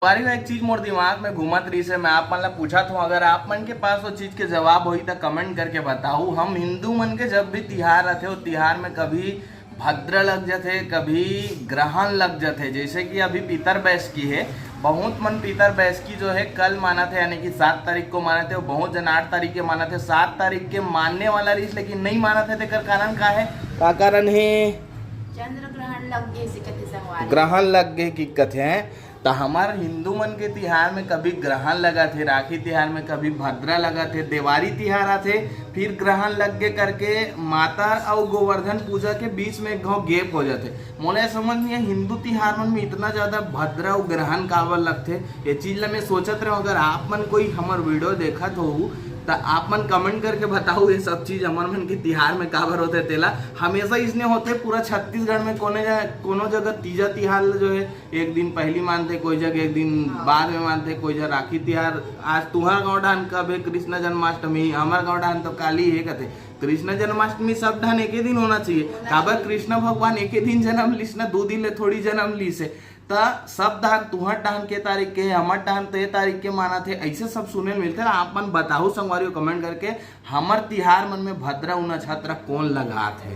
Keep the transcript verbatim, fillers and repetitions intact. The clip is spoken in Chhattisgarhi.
बारी में एक चीज मोर दिमाग में घूमत रहिस हे, मैं आप मन ला पूछत हूँ, अगर आप मन के पास वो चीज के जवाब होही त कमेंट करके बताहू। हम हिंदू मन के जब भी तिहार आथे, वो तिहार में कभी भद्रा लग जाथे, कभी ग्रहण लग जाथे। जैसे कि अभी पितर बैसकी हे, बहुत मन पितर बैसकी जो है कल मानत हे, यानी कि सात तारीख को मानत हे, बहुत जन आठ तारीख के मानत हे। सात तारीख के मानने वाला रहिस, लेकिन नहीं मानत हे, तेकर कारण का है? का कारण है? चंद्र ग्रहण लग गे, इसे कथे संगवारी। ग्रहण लग गे कि कथे। त हमर हिंदू मन के तिहार में कभी ग्रहण लगत हे, राखी तिहार में कभी भद्रा लगत हे, देवारी तिहार आथे, फिर ग्रहण लग गे करके मातर अउ गोवर्धन पूजा के बीच में एक घाव गैप हो जाथे। मोला ये समझ नहीं है, हिंदू तिहार मन में इतना ज्यादा भद्रा अउ ग्रहण काबर लगथे, ये चीज ला मैं सोचत रहूं। अगर आप मन कोई हमर वीडियो देखत हो त आप मन कमेंट करके बताओ, ये सब चीज हमर मन के तिहार में काबर होथे तेला। हमेशा इसने होथे पूरा छत्तीसगढ़ में, कोने जा-, कोनो जगह तीजा तिहार ला जो है एक दिन पहली मानथे, कोई जगह एक दिन बाद में मानथे, कोई जगह राखी तिहार। आज तुहर गाँव डाहन कब है कृष्ण जन्माष्टमी, हमर गाँव डाहन तो काली है कथे। कृष्ण जन्माष्टमी सब डाहन एके दिन होना चाहिए। काबर कृष्ण भगवान एके दिन जन्म लिस ना, दू दिन ले थोड़ी जन्म लिस हे। त सब डाहन, तुहर डाहन के तारीख के, हमर डाहन तो ये तारीख के मानत हे, ऐसे सब सुने ल मिलथे। आप मन बताहू संगवारी हो कमेंट करके, हमर तिहार मन में भद्रा अउ नक्षत्र कोन लगात हे।